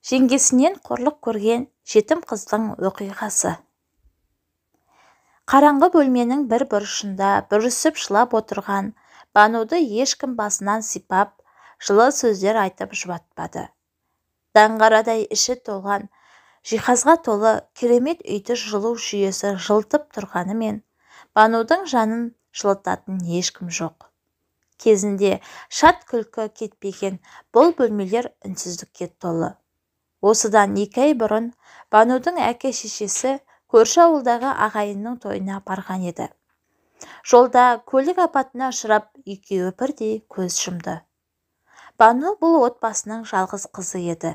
Жеңгесінен қорлық көрген жетім қыздың оқиғасы. Қараңғы бөлменің бір бұрышында бүрісіп жылап отырған Бануды ешкім басынан сипап, жылы сөздер айтып жұбатпады. Даңғарадай іші толған, жиһазға толы керемет үйді жылу жүйесі жылытып тұрғанымен, Банудың жанын жылытатын ешкім жоқ. Кезінде шат күлкі кетпеген бұл бөлмелер үнсіздікке толы. Осыдан 2 ай бұрын Банудың әке-шешесі көрші ауылдағы ағайынның тойына барған еді. Жолда көлік апатына ұшырап, екеуі бірдей көз жұмды. Бану бұл отбасының жалғыз қызы еді.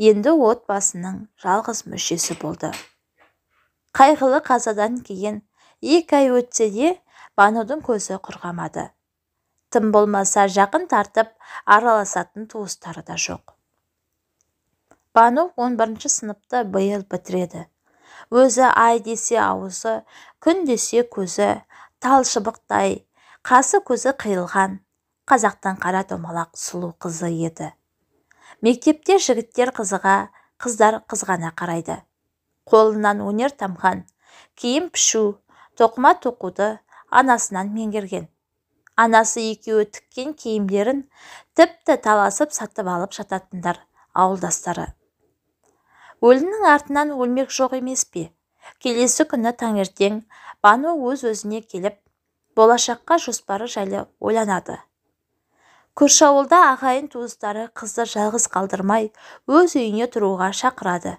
Енді отбасының жалғыз мүшесі болды. Қайғылы қазадан кейін 2 ай өтсе де Банудың көзі құрғамады. Тым болмаса жақын тартып араласатын туыстары да жоқ. Бану 11-ші сыныпты биыл бітіреді. Өзі ай десе ауызы, күн десе көзі, тал шыбықтай, қасы көзі қиылған, қазақтың қара домалақ сұлу қызы еді. Мектепте жігіттер қызыға, қыздар қызғана қарайды. Қолынан өнер тамған, киім пішу, тоқыма тоқуды анасынан меңгерген. Анасы екеуі тіккен киімдерін тіпті таласып сатып алып жататындар ауылдастары. Өлінің артынан өлмек жоқ емес пе? Келесі күні таңертең Бану өз-өзіне келіп, болашаққа жоспары жайлы ойланады. Көрші ауылда ағайын туыстары қызды жалғыз қалдырмай, өз үйіне тұруға шақырады.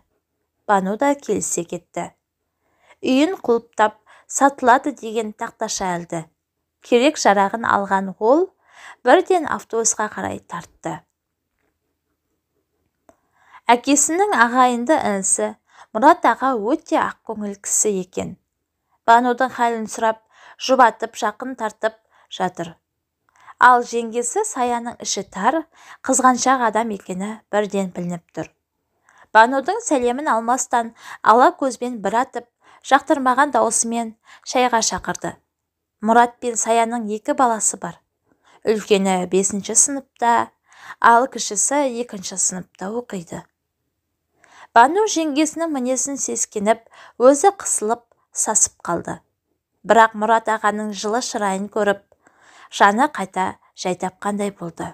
Бану да келісе кетті. Үйін құлыптап, сатылады деген тақташа ілді. Керек жарағын алған ол бірден автобусқа қарай тартты. Әкесінің ағайынды інісі Мұрат аға өте ақкөңіл кісі екен. Банудың халін сұрап, жұбатып жақын тартып жатыр. Ал жеңгесі Саяның іші тар, қызғаншақ адам екені бірден білініп тұр. Банудың сәлемін алмастан ала көзбен бір атып, жақтырмаған дауысымен шайға шақырды. Мұрат пен Саяның 2 баласы бар. Үлкені 5-ші сыныпта, ал кішісі 2-ші сыныпта оқиды. Бану жеңгесінің мінезін сескеніп, өзі қысылып, сасып қалды. Бірақ Мұрат ағаның жылы шырайын көріп, жаны қайта жай тапқандай болды.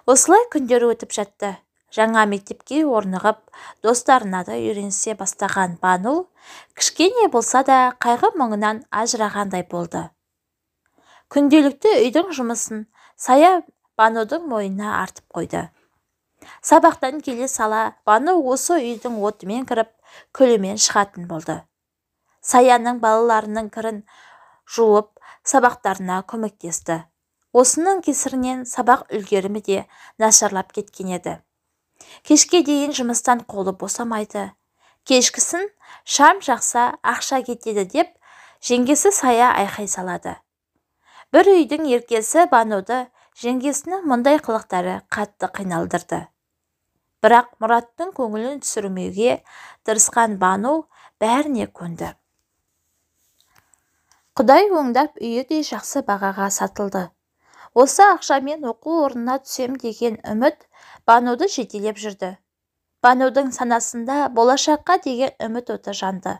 Осылай күндер өтіп жатты. Жаңа мектепке орнығып, достарына да үйренісе бастаған Бану кішкене болса да қайғы мұңынан ажырағандай болды. Күнделікті үйдің жұмысын Сая Банудың мойнына артып қойды. Сабақтан келе сала Бану осы үйдің отымен кіріп, күлімен шығатын болды. Саяның балаларының кірін жуып, сабақтарына көмектесті. Осының кесірінен сабақ үлгерімі де нашарлап кеткен еді. Кешке дейін жұмыстан қолы босамайды. Кешкісін шам жақса ақша кетеді деп жеңгесі Сая айқай салады. Бір үйдің еркесі Бануды жеңгесінің мұндай қылықтары қатты қиналдырды. Бірақ Мұраттың көңілін түсірмеуге тырысқан Бану бәріне көнді. Құдай оңдап үйі де жақсы бағаға сатылды. Осы ақшамен оқу орнына түсем деген үміт Бануды жетелеп жүрді. Банудың санасында болашаққа деген үміт оты жанды.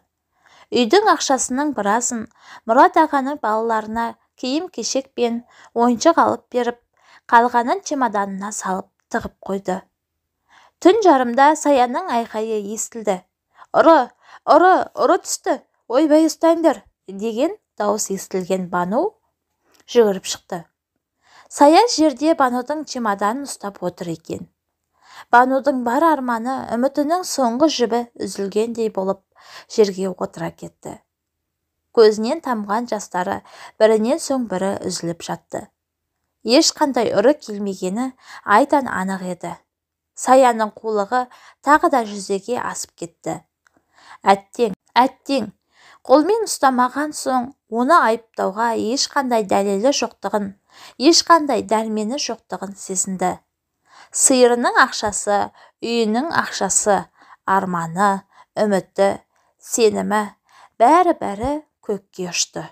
Үйдің ақшасының біразын Мұрат ағаның балаларына киім-кешек пен ойыншық алып беріп, қалғанын чемоданына салып тығып қойды. Түн жарымда Саяның айқайы естілді. Ұры, ұры, ұры түсті, ойбай ұстаңдар, деген дауыс естілген Бану жүгіріп шықты. Сая жерде Банудың чемоданын ұстап отыр екен. Банудың бар арманы, үмітінің соңғы жібі үзілгендей болып жерге отыра кетті. Көзінен тамған жастары бірінен соң бірі үзіліп жатты. Ешқандай ұры келмегені айдан анық еді. Саяның қулығы тағы да жүзеге асып кетті. Әттең, әттең, қолмен ұстамаған соң оны айыптауға ешқандай дәлелі жоқтығын, ешқандай дәрмені жоқтығын сезінді. Сиырының ақшасы, үйінің ақшасы, арманы, үміті, сенімі, бәрі-бәрі көкке ұшты.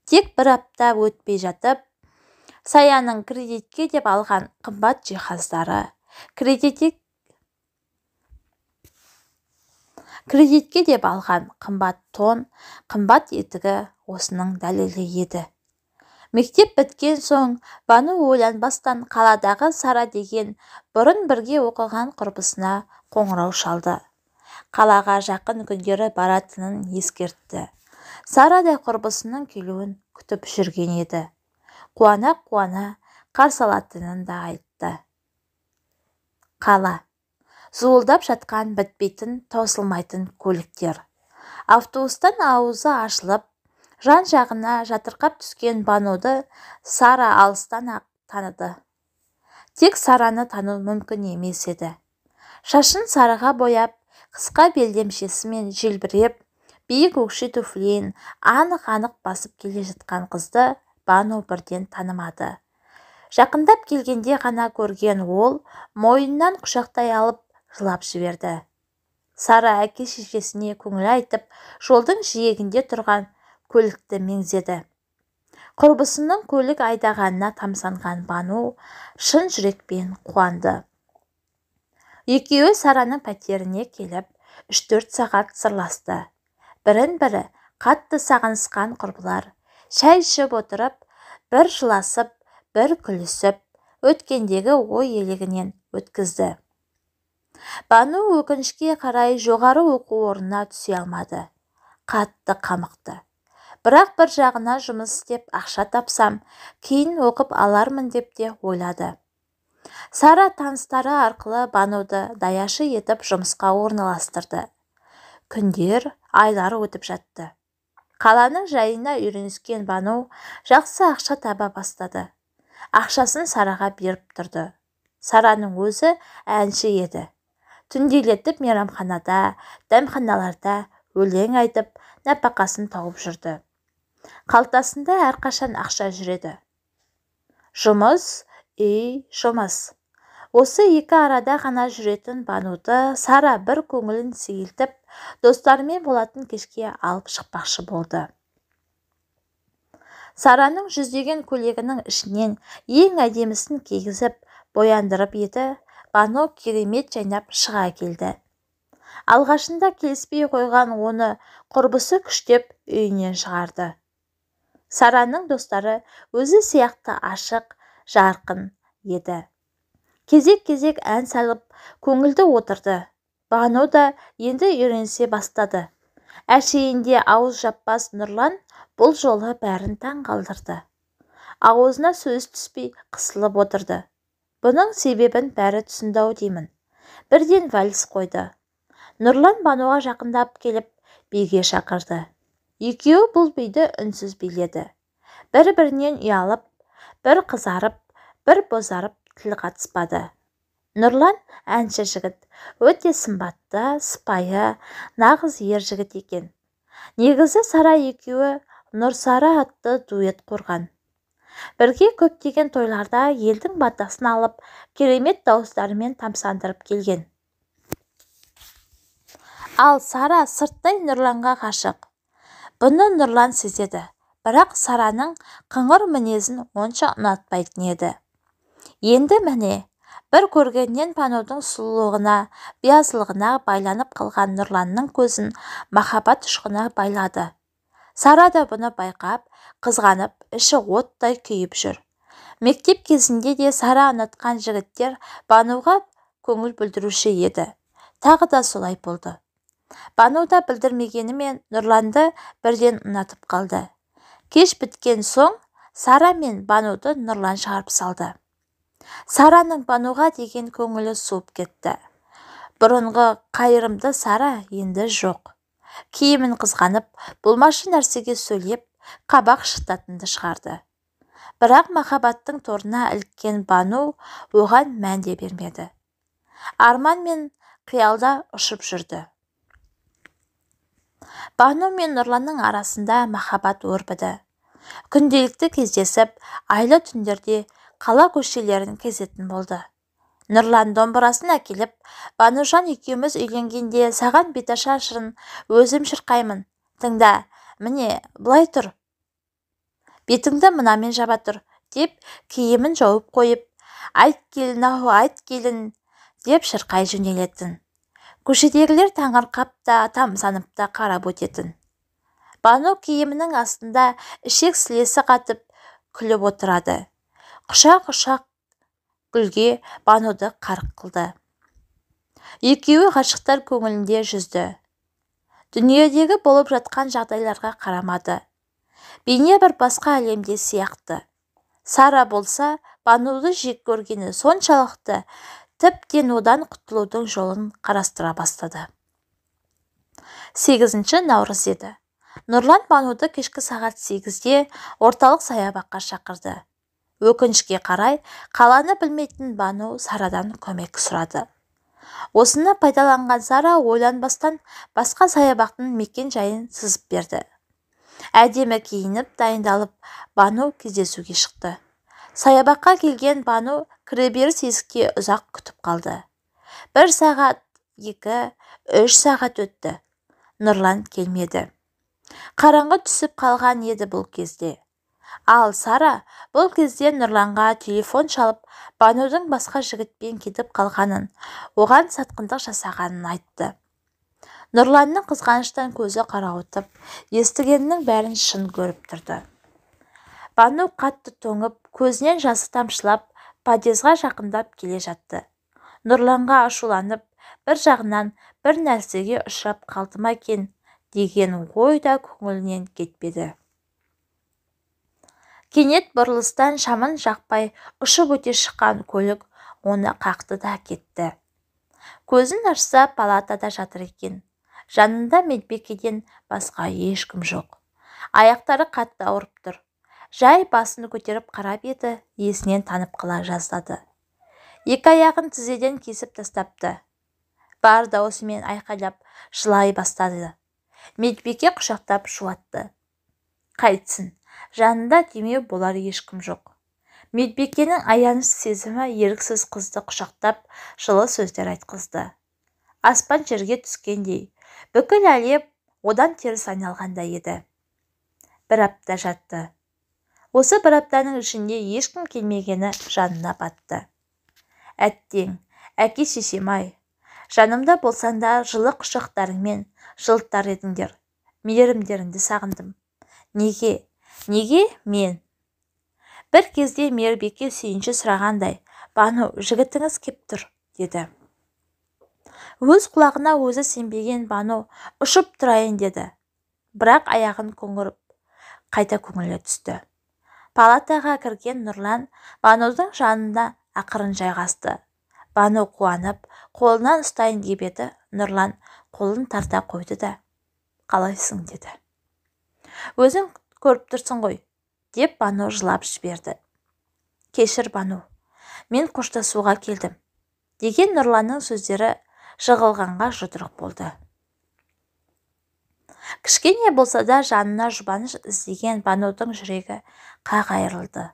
Тек бір апта өтпей жатып, Саяның кредитке деп алған қымбат жиһаздары, Кредитке деп алған қымбат тон, қымбат етігі осының дәлелі еді. Мектеп біткен соң Бану ойланбастан қаладағы Сара деген бұрын бірге оқыған құрбысына қоңырау шалды. Қалаға жақын күндері баратынын ескертті. Сара да құрбысының келуін күтіп жүрген еді. Қуана-қуана қарсы алатынын да айтты. Қала. Зуылдап жатқан бітпейтін, таусылмайтын көліктер. Автобустан аузы ашылып, жан-жағына жатырқап түскен Бануды Сара алыстан-ақ таныды. Тек Сараны тану мүмкін емес еді. Шашын сарыға бояп, қысқа белдемшесімен желбіреп, биік өкше туфлиін анық-анық басып келе жатқан қызды Бану бірден танымады. Жақындап келгенде ғана көрген ол мойнынан құшақтай алып жылап жіберді. Сара әке-шешесіне көңіл айтып, жолдың жиегінде тұрған көлікті меңзеді. Құрбысының көлік айдағанына тамсанған Бану шын жүрекпен қуанды. Екеуі Сараның пәтеріне келіп, 3-4 сағат сырласты. Бірін-бірі қатты сағынысқан құрбылар шай ішіп отырып, бір жыласып, бір күлісіп, өткендегі ой елегінен өткізді. Бану өкінішке қарай жоғары оқу орнына түсе алмады. Қатты қамықты. Бірақ бір жағына жұмыс істеп ақша тапсам, кейін оқып алармын деп те ойлады. Сара таныстары арқылы Бануды даяшы етіп жұмысқа орналастырды. Күндер, айлар өтіп жатты. Қаланың жайына үйреніскен Бану жақсы ақша таба бастады. Ақшасын Сараға беріп тұрды. Сараның өзі әнші еді. Түнделетіп мейрамханада, дәмханаларда өлең айтып, нәпақасын тауып жүрді. Қалтасында әрқашан ақша жүреді. Жұмыс, үй, жұмыс. Осы екі арада ғана жүретін Бануды Сара бір көңілін сейілтіп, достарымен болатын кешке алып шықпақшы болды. Сараның жүздеген көйлегінің ішінен ең әдемісін кигізіп, бояндырып еді, Бану керемет жайнап шыға келді. Алғашында келіспей қойған оны құрбысы күштеп үйінен шығарды. Сараның достары өзі сияқты ашық, жарқын еді. Кезек-кезек ән салып, көңілді отырды. Бану да енді үйренісе бастады. Әшейінде ауыз жаппас Нұрлан бұл жолы бәрін таң қалдырды. Ауызына сөз түспей қысылып отырды. Бұның себебін бәрі түсінді-ау деймін. Бірден вальс қойды. Нұрлан Бануға жақындап келіп, биге шақырды. Екеуі бұл биді үнсіз биледі. Бір-бірінен ұялып, бір қызарып, бір бозарып тіл қатыспады. Нұрлан әнші жігіт, өте сымбатты, сыпайы, нағыз ер жігіт екен. Негізі Сара екеуі Нұрсара атты дуэт құрған. Бірге көптеген тойларда елдің батасын алып, керемет дауыстарымен тамсандырып келген. Ал Сара сырттай Нұрланға ғашық. Бұны Нұрлан сезеді, бірақ Сараның қыңыр мінезін онша ұнатпайтын еді. Енді міне, бір көргеннен Банудың сұлулығына, биязылығына байланып қалған Нұрланның көзін махаббат ұшқыны байлады. Сара да бұны байқап, қызғанып, іші оттай күйіп жүр. Мектеп кезінде де Сара ұнатқан жігіттер Бануға көңіл бүлдіруші еді. Тағы да солай болды. Бану да білдірмегенімен Нұрланды бірден ұнатып қалды. Кеш біткен соң Сара мен Бануды Нұрлан шығарып салды. Сараның Бануға деген көңілі суып кетті. Бұрынғы қайырымды Сара енді жоқ. Киімін қызғанып, болмашы нәрсеге сөйлеп, қабақ шытатынды шығарды. Бірақ махаббаттың торына іліккен Бану оған мән де бермеді. Арман мен қиялда ұшып жүрді. Бану мен Нұрланның арасында махаббат өрбіді. Күнделікті кездесіп, айлы түндерде қала көшелерін кезетін болды. Нұрлан домбырасын әкеліп, Банужан екеуміз үйленгенде саған беташар шырын өзім шырқаймын. Тыңда, міне, былай тұр. Бетіңді мынамен жаба тұр, деп киімін жауып қойып, айт келін ау, айт келін, деп шырқай жөнелетін. Көшедегілер таңырқап та, тамсанып та қарап өтетін. Бану киімінің астында ішек-сілесі қатып күліп отырады. Құшақ-құшақ гүлге Бануды қарық қылды. Екеуі ғашықтар көңілінде жүзді. Дүниедегі болып жатқан жағдайларға қарамады. Бейне бір басқа әлемде сияқты. Сара болса, Бануды жек көргені соншалықты, тіптен одан құтылудың жолын қарастыра бастады. 8 наурыз еді. Нұрлан Бануды кешкі сағат 8-де орталық саябаққа шақырды. Өкінішке қарай, қаланы білмейтін Бану Сарадан көмек сұрады. Осыны пайдаланған Сара ойланбастан басқа саябақтың мекен жайын сызып берді. Әдемі киініп, дайындалып, Бану кездесуге шықты. Саябаққа келген Бану кіреберіс есікте ұзақ күтіп қалды. 1 сағат, 2, 3 сағат өтті. Нұрлан келмеді. Қараңғы түсіп қалған еді бұл кезде. Ал Сара бұл кезде Нұрланға телефон шалып, Банудың басқа жігітпен кетіп қалғанын, оған сатқындық жасағанын айтты. Нұрланның қызғаныштан көзі қарауытып, естігенінің бәрін шын көріп тұрды. Бану қатты тоңып, көзінен жасы тамшылап, подъезға жақындап келе жатты. Нұрланға ашуланып, бір жағынан бір нәрсеге ұшырап қалды ма екен деген ой да көңілінен кетпеді. Кенет бұрылыстан шамын жақпай ұшып өте шыққан көлік оны қақты да кетті. Көзін ашса, палатада жатыр екен. Жанында медбикеден басқа ешкім жоқ. Аяқтары қатты ауырып тұр. Жай басын көтеріп қарап еді, есінен танып қала жаздады. Екі аяғын тізеден кесіп тастапты. Бар дауысымен айқайлап жылай бастады. Медбике құшақтап жуатты. Қайтсын, жанында демеу болар ешкім жоқ. Медбикенің аяныш сезімі еріксіз қызды құшақтап, жылы сөздер айтқызды. Аспан жерге түскендей, бүкіл әлем одан теріс айналғандай еді. Бір апта жатты. Осы бір аптаның ішінде ешкім келмегені жанына батты. Әттең, әке шешем-ай, жанымда болсаңдар жылы құшақтарыңмен жылытар едіңдер. Мейірімдеріңді сағындым. Неге? Неге мен? Бір кезде мейірбике сүйінші сұрағандай, Бану, жігітіңіз кеп тұр, деді. Өз құлағына өзі сенбеген Бану ұшып тұрайын деді. Бірақ аяғын көңіріп, қайта көңілі түсті. Палатаға кірген Нұрлан Банудың жанында ақырын жайғасты. Бану қуанып, қолынан ұстайын деп еді, Нұрлан қолын тарта қойды да, қалайсың деді. Өзің көріп тұрсың ғой, деп Бану жылап жіберді. Кешір, Бану, мен қоштасуға келдім, деген Нұрланның сөздері жығылғанға жұдырық болды. Кішкене болса да жанына жұбаныш іздеген Банудың жүрегі қақ айырылды.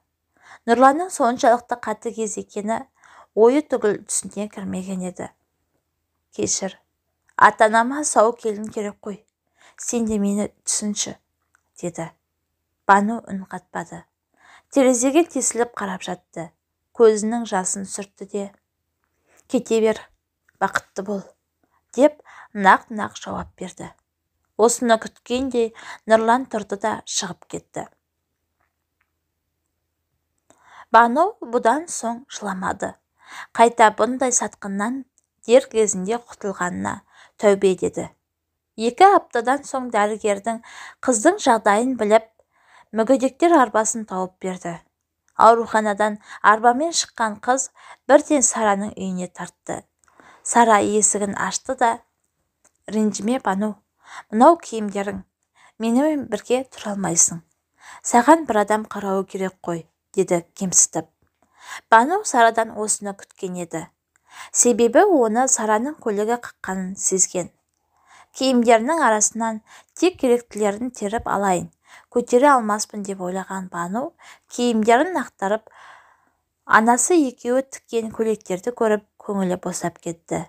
Нұрланның соншалықты қатыгез екені ойы түгіл түсіне кірмеген еді. Кешір, ата-анама сау келін керек қой, сен де мені түсінші, деді. Бану үн қатпады. Терезеге тесіліп қарап жатты. Көзінің жасын сүртті де, кете бер, бақытты бол, деп нақ-нақ жауап берді. Осыны күткендей Нұрлан тұрды да шығып кетті. Бану бұдан соң жыламады. Қайта бұндай сатқыннан дер кезінде құтылғанына тәубе деді. 2 аптадан соң дәрігердің қыздың жағдайын біліп, мүгедектер арбасын тауып берді. Ауруханадан арбамен шыққан қыз бірден Сараның үйіне тартты. Сара есігін ашты да, ренжіме, Бану, мынау киімдерің, менімен бірге тұра алмайсың. Саған бір адам қарауы керек қой, деді кемсітіп. Бану Сарадан осыны күткен еді. Себебі оны Сараның көлігі қаққанын сезген. Киімдерінің арасынан тек керектілерін теріп алайын, көтере алмаспын деп ойлаған Бану киімдерін ақтарып, анасы екеуі тіккен көйлектерді көріп, көңілі босап кетті.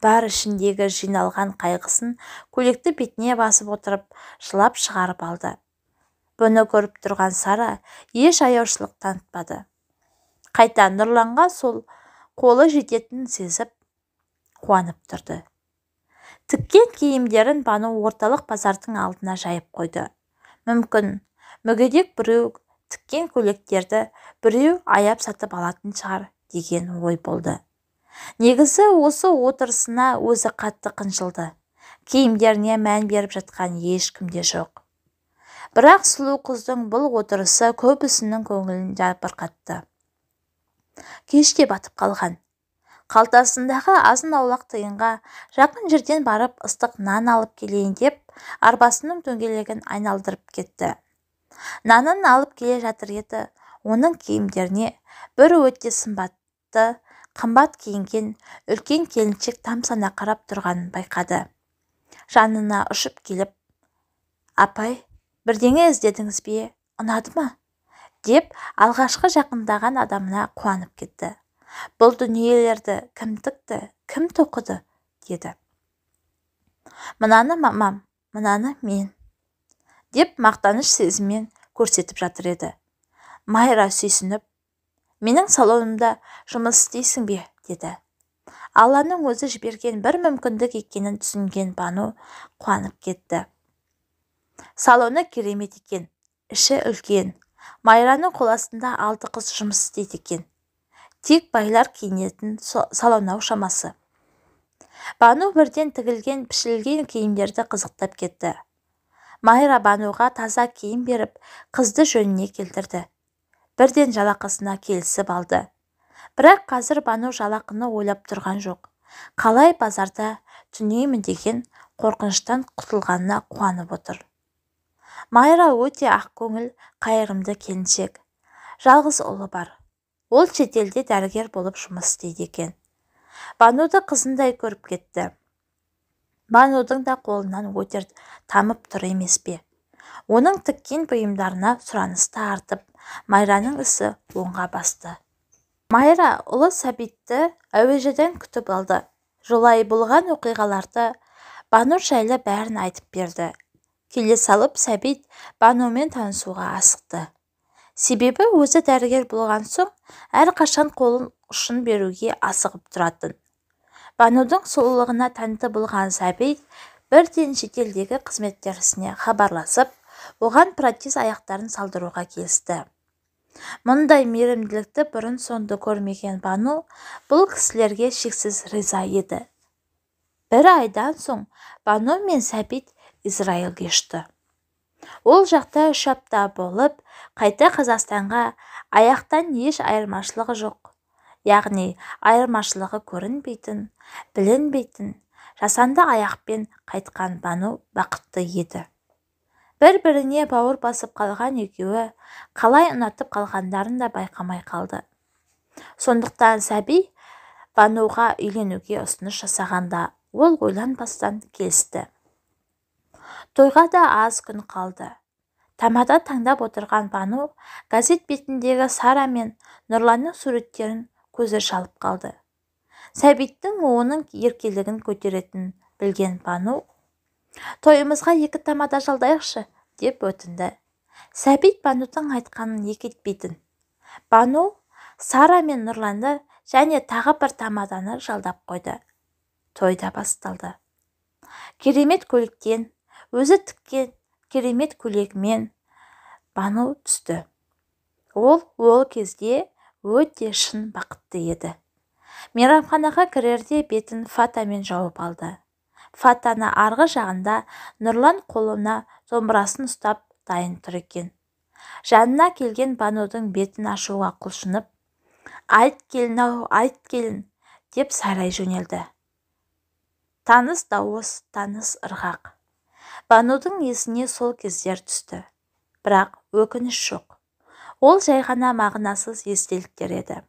Бар ішіндегі жиналған қайғысын көйлекті бетіне басып отырып, жылап шығарып алды. Бұны көріп тұрған Сара еш аяушылық танытпады. Қайта Нұрланға сол қолы жететінін сезіп, қуанып тұрды. Тіккен киімдерін Бану орталық базардың алдына жайып қойды. Мүмкін, мүгедек біреу тіккен көйлектерді біреу аяп сатып алатын шығар деген ой болды. Негізі осы отырысына өзі қатты қынжылды. Киімдеріне мән беріп жатқан ешкім де жоқ. Бірақ сұлу қыздың бұл отырысы көбісінің көңілін жабырқатты. Кеш те батып қалған. Қалтасындағы азын-аулақ тиынға жақын жерден барып ыстық нан алып келейін деп арбасының дөңгелегін айналдырып кетті. Нанын алып келе жатыр еді, оның киімдеріне бір өте сымбатты, қымбат киінген үлкен келіншек тамсана қарап тұрғанын байқады. Жанына ұшып келіп, «Апай, бірдеңе іздедіңіз бе, ұнады ма?» деп алғашқы жақындаған адамына қуанып кетті. «Бұл дүниелерді кім тікті, кім тоқыды?» деді. «Мынаны мамам, мынаны мен», деп мақтаныш сезіммен көрсетіп жатыр еді. Майра сүйсініп, «Менің салонымда жұмыс істейсің бе?» деді. Алланың өзі жіберген бір мүмкіндік екенін түсінген Бану қуанып кетті. Салоны керемет екен, іші үлкен. Майраның қол астында 6 қыз жұмыс істейді екен. Тек байлар киінетін салон-ау шамасы. Бану бірден тігілген, пішілген киімдерді қызықтап кетті. Майра Бануға таза киім беріп, қызды жөніне келтірді. Бірден жалақысына келісіп алды. Бірақ қазір Бану жалақыны ойлап тұрған жоқ. Қалай базарда түнеймін деген қорқыныштан құтылғанына қуанып отыр. Майра өте ақкөңіл, қайырымды келіншек. Жалғыз ұлы бар. Ол шетелде дәрігер болып жұмыс істейді екен. Бануды қызындай көріп кетті. Банудың да қолынан өтер тамып тұр емес пе? Оның тіккен бұйымдарына сұраныс та артып, Майраның ісі оңға басты. Майра ұлы Сәбитті әуежайдан күтіп алды. Жолай болған оқиғаларды Бану жайлы бәрін айтып берді. Келе салып Сәбит Банумен танысуға асықты. Себебі өзі дәрігер болған соң әрқашан қолын ұшын беруге асығып тұратын. Банудың сұлулығына тәнті болған Сәбит бірден шетелдегі қызметкерісіне хабарласып, оған протез аяқтарын салдыруға келісті. Мұндай мейірімділікті бұрын соңды көрмеген Бану бұл кісілерге шексіз риза еді. Бір айдан соң Бану мен Сәбит Израильге ұшты. Ол жақта 3 апта болып, қайта Қазақстанға аяқтан еш айырмашылығы жоқ. Яғни айырмашылығы көрінбейтін, білінбейтін, жасанды аяқпен қайтқан Бану бақытты еді. Бір-біріне бауыр басып қалған екеуі қалай ұнатып қалғандарын да байқамай қалды. Сондықтан Сәби Бануға үйленуге ұсыныс жасағанда ол ойланбастан келісті. Тойға да аз күн қалды. Тамада таңдап отырған Бану газет бетіндегі Сара мен Нұрланның суреттерін көзі шалып қалды. Сәбиттің оның еркелігін көтеретінін білген Бану, «Тойымызға 2 тамада жалдайықшы», деп өтінді. Сәбит Банудың айтқанын екі етпейтін. Бану Сара мен Нұрланды және тағы бір тамаданы жалдап қойды. Той да басталды. Керемет көйлектен, өзі тіккен керемет көйлегімен Бану түсті. Ол ол кезде өте шын бақытты еді. Мейрамханаға кірерде бетін фатамен жауып алды. Фатаны арғы жағында Нұрлан қолына домбырасын ұстап дайын тұр екен. Жанына келген Банудың бетін ашуға құлшынып, «Айт келін-ау, айт келін», деп сайрай жөнелді. Таныс дауыс, таныс ырғақ. Банудың есіне сол кездер түсті. Бірақ өкініш жоқ. Ол жай ғана мағынасыз естеліктер еді.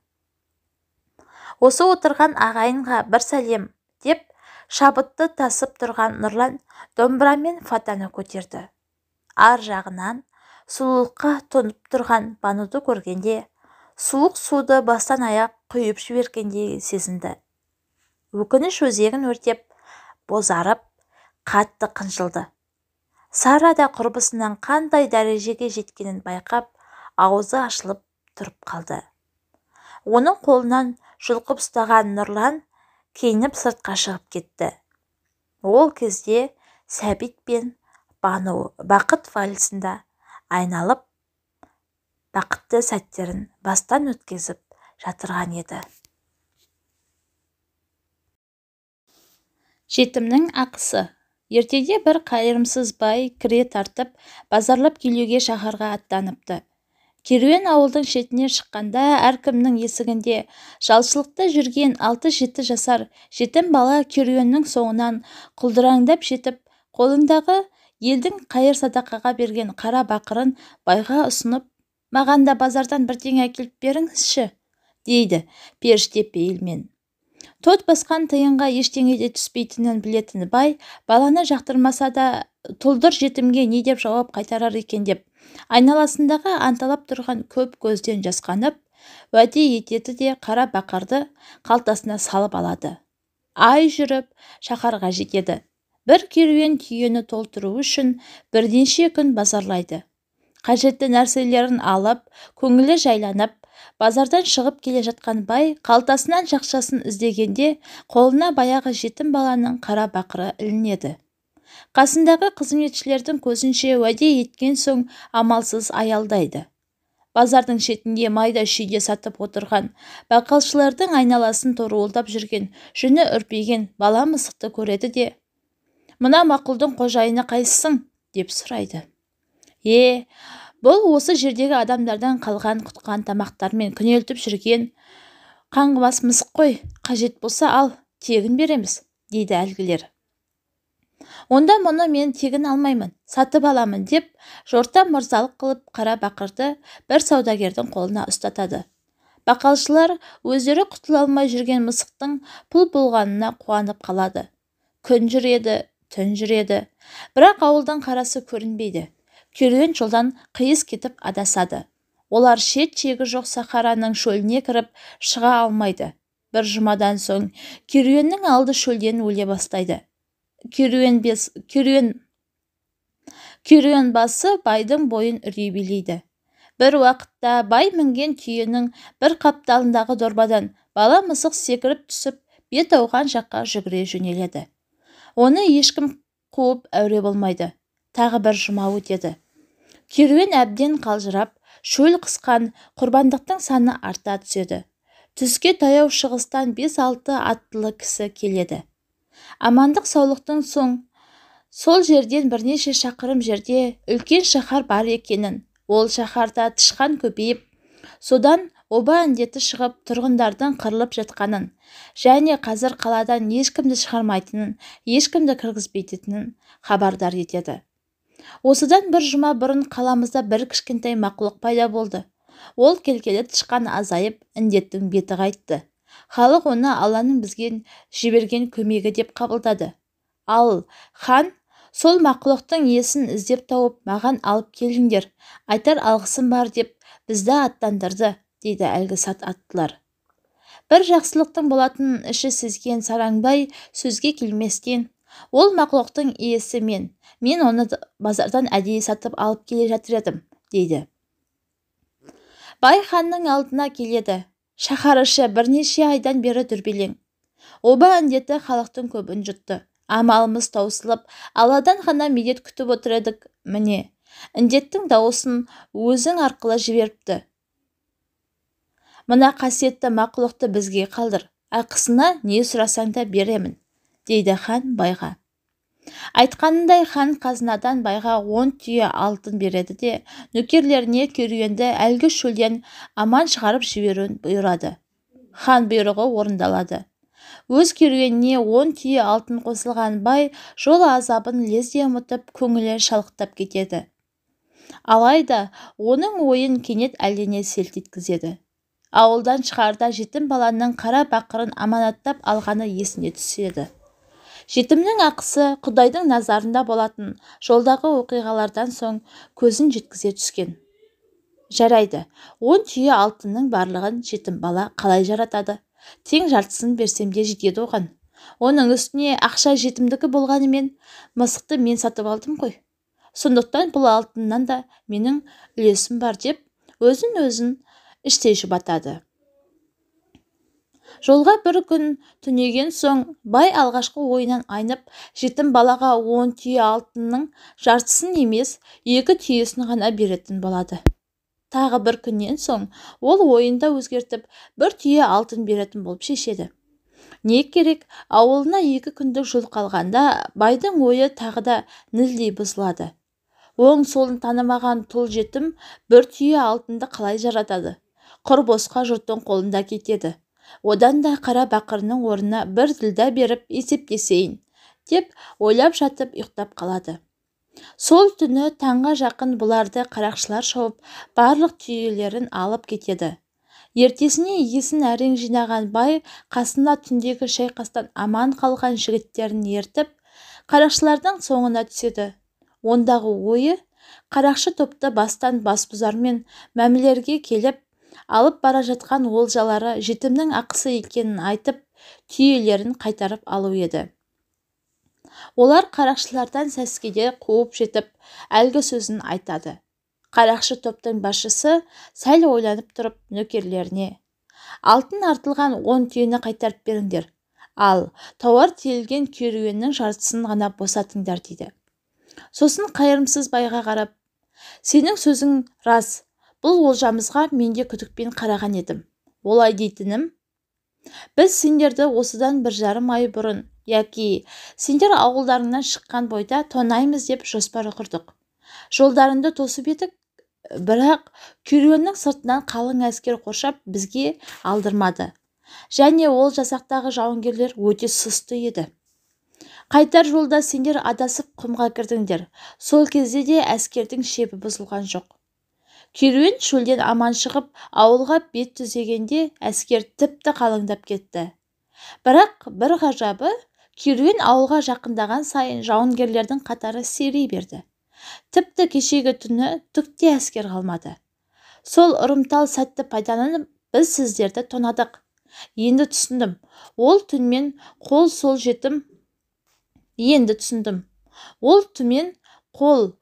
Осы отырған ағайынға бір сәлем, деп шабытты тасып тұрған Нұрлан домбырамен фатаны көтерді. Ар жағынан сұлулыққа тұнып тұрған Бануды көргенде, суық суды бастан аяқ құйып жібергендей сезінді. Өкініш өзегін өртеп, бозарып, қатты қынжылды. Сара да құрбысының қандай дәрежеге жеткенін байқап, аузы ашылып тұрып қалды. Оның қолынан жұлқып ұстаған Нұрлан киініп сыртқа шығып кетті. Ол кезде Сәбит пен Бану бақыт вальсында айналып, бақытты сәттерін бастан өткізіп жатырған еді. Жетімнің ақысы. Ертеде бір қайырымсыз бай кіре тартып, базарлап келуге шаһарға аттаныпты. Керуен ауылдың шетіне шыққанда әркімнің есігінде жалшылықта жүрген 6-7 жасар жетім бала керуеннің соңынан құлдыраңдап жетіп, қолындағы елдің қайыр садақаға берген қара бақырын байға ұсынып, «Маған да базардан бірдеңе әкеліп беріңізші», дейді періште пейілмен. Тот басқан тиынға ештеңе де түспейтінін білетін бай баланы жақтырмаса да тұлдыр жетімге не деп жауап қайтарар екен деп, айналасындағы анталап тұрған көп көзден жасқанып, уәде етеді де қара бақырды қалтасына салып алады. Ай жүріп шаһарға жетеді. Бір керуен түйені толтыру үшін бірнеше күн базарлайды. Қажетті нәрселерін алып, көңілі жайланып, базардан шығып келе жатқан бай қалтасынан жақшасын іздегенде қолына баяғы жетім баланың қара бақыры ілінеді. Қасындағы қызметшілердің көзінше уәде еткен соң амалсыз аялдайды. Базардың шетінде майда шүйде сатып отырған бақалшылардың айналасын торуылдап жүрген жүні үрпиген бала мысықты көреді де, «Мына мақұлдың қожайыны қайсысың?» деп сұрайды. «Е, бұл осы жердегі адамдардан қалған құтқан тамақтармен күнелтіп жүрген қаңғыбас мысық қой, қажет болса ал, тегін береміз», дейді әлгілер. «Онда мұны мен тегін алмаймын, сатып аламын», деп жорта мырзалық қылып қара бақырды бір саудагердің қолына ұстатады. Бақалшылар өздері құтыла алмай жүрген мысықтың пұл болғанына қуанып қалады. Күн жүреді, түн жүреді, бірақ ауылдың қарасы көрінбейді. Керуен жолдан қиыс кетіп адасады. Олар шет-шегі жоқ сахараның шөліне кіріп шыға алмайды. Бір жұмадан соң керуеннің алды шөлден өле бастайды. Керуен басы байдың бойын үрей билейді. Бір уақытта бай мінген түйенің бір қапталындағы дорбадан бала мысық секіріп түсіп, бет ауған жаққа жүгіре жөнеледі. Оны ешкім қуып әуре болмайды. Тағы бір жұма өтеді. Керуен әбден қалжырап, шөл қысқан құрбандықтың саны арта түседі. Түске таяу шығыстан 5-6 аттылы кісі келеді. Амандық саулықтың соң сол жерден бірнеше шақырым жерде үлкен шаһар бар екенін, ол шаһарда тышқан көбейіп, содан оба індеті шығып тұрғындардың қырылып жатқанын, және қазір қаладан ешкімді шығармайтынын, ешкімді кіргізбейтінін хабардар етеді. Осыдан бір жұма бұрын қаламызда бір кішкентай мақұлық пайда болды. Ол келгелі тышқан азайып, індеттің беті қайтты. Халық оны Алланың бізге жіберген көмегі деп қабылдады. Ал хан сол мақұлықтың иесін іздеп тауып, маған алып келіңдер, айтар алғысым бар деп бізді аттандырды, дейді әлгі сат аттылар. Бір жақсылықтың болатынын іші сезген Сараңбай сөзге келместен, «Ол мақұлықтың иесі мен, мен оны базардан әдейі сатып алып келе жатыр едім», дейді. Бай ханның алдына келеді. Шаһар іші бірнеше айдан бері дүрбелең. Оба індеті халықтың көбін жұтты. Амалымыз таусылып, Алладан ғана медет күтіп отыр едік, міне, індеттің дауысын өзің арқылы жіберіпті. Мына қасиетті мақұлықты бізге қалдыр, ақысына не сұрасаң да беремін, дейді хан байға. Айтқанындай хан қазынадан байға 10 түйе алтын береді де, нөкерлеріне керуенді әлгі шөлден аман шығарып жіберуін бұйырады. Хан бұйрығы орындалады. Өз керуеніне 10 түйе алтын қосылған бай жол азабын лезде ұмытып, көңілі шалықтап кетеді. Алайда оның ойын кенет әлдене селт еткізеді. Ауылдан шығарда жетім баланың қара бақырын аманаттап алғаны есіне түседі. Жетімнің ақысы Құдайдың назарында болатын жолдағы оқиғалардан соң көзін жеткізе түскен. Жарайды, 10 түйе алтынның барлығын жетім бала қалай жаратады? Тең жартысын берсем де жетеді оған. Оның үстіне ақша жетімдікі болғанымен мысықты мен сатып алдым ғой. Сондықтан бұл алтыннан да менің үлесім бар деп өзін-өзін іштей жұбатады. Жолға бір күн түнеген соң бай алғашқы ойынан айнып, жетім балаға 10 түйе алтынның жартысын емес, 2 түйесін ғана беретін болады. Тағы бір күннен соң ол ойын да өзгертіп, 1 түйе алтын беретін болып шешеді. Не керек, ауылына 2 күндік жол қалғанда байдың ойы тағы да нілдей бұзылады. Оң солын танымаған тұл жетім 1 түйе алтынды қалай жаратады? Құр босқа жұрттың қолында кетеді. Одан да қара бақырының орнына 1 ділдә беріп есептесейін, деп ойлап жатып ұйықтап қалады. Сол түні таңға жақын бұларды қарақшылар шауып, барлық түйелерін алып кетеді. Ертесіне есін әрең жинаған бай қасына түндегі шайқастан аман қалған жігіттерін ертіп, қарақшылардың соңына түседі. Ондағы ойы қарақшы топты бастан басбұзармен мәмілерге келіп, алып бара жатқан олжалары жетімнің ақысы екенін айтып, түйелерін қайтарып алу еді. Олар қарақшылардан сәскеде қуып жетіп, әлгі сөзін айтады. Қарақшы топтың басшысы сәл ойланып тұрып нөкерлеріне: «Алтын артылған 10 түйені қайтарып беріңдер, ал тауар тиелген керуеннің жартысын ғана босатыңдар», дейді. Сосын қайырымсыз байға қарап: «Сенің сөзің рас, бұл олжамызға мен де күдікпен қараған едім. Олай дейтінім, біз сендерді осыдан 1,5 ай бұрын, яки сендер ауылдарыңнан шыққан бойда тонаймыз деп жоспар құрдық. Жолдарыңды тосып едік, бірақ керуеннің сыртынан қалың әскер қоршап бізге алдырмады. Және ол жасақтағы жауынгерлер өте сұсты еді. Қайтар жолда сендер адасып құмға кірдіңдер. Сол кезде де әскердің шебі бұзылған жоқ. Керуен шөлден аман шығып, ауылға бет түзегенде әскер тіпті қалыңдап кетті. Бірақ бір ғажабы, керуен ауылға жақындаған сайын жауынгерлердің қатары сирей берді. Тіпті кешегі түні түк те әскер қалмады. Сол ұрымтал сәтті пайдаланып, біз сіздерді тонадық. Енді түсіндім, ол түнмен қол сол жетім енді түсіндім. Ол түмен қол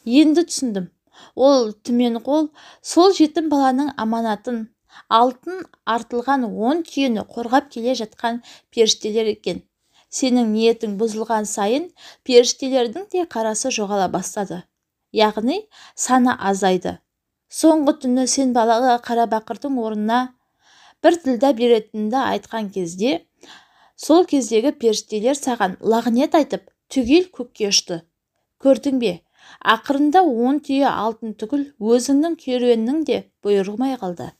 енді түсіндім. Ол түмен қол сол жетім баланың аманатын, алтын артылған 10 түйені қорғап келе жатқан періштелер екен. Сенің ниетің бұзылған сайын періштелердің де қарасы жоғала бастады. Яғни саны азайды. Соңғы түні сен балаға қара бақырдың орнына 1 ділдә беретінді айтқан кезде, сол кездегі періштелер саған лағнет айтып, түгел көкке ұшты. Көрдің бе? Ақырында 10 түйе алтын түгіл өзіңнің керуеннің де бұйырмай қалды.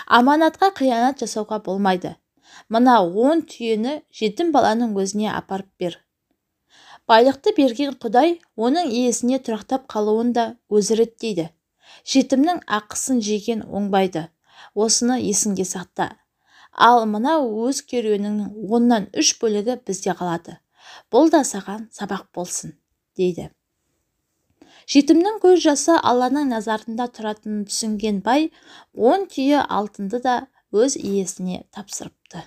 Аманатқа қиянат жасауға болмайды. Мына 10 түйені жетім баланың өзіне апарып бер. Байлықты берген Құдай оның иесіне тұрақтап қалуын да өзі реттейді. Жетімнің ақысын жеген оңбайды. Осыны есіңде сақта. Ал мына өз керуеніңнің 10-нан 3 бөлігі бізде қалады. Бұл да саған сабақ болсын, дейді. Жетімнің көз жасы Алланың назарында тұратынын түсінген бай 10 түйе алтынды да өз иесіне тапсырыпты.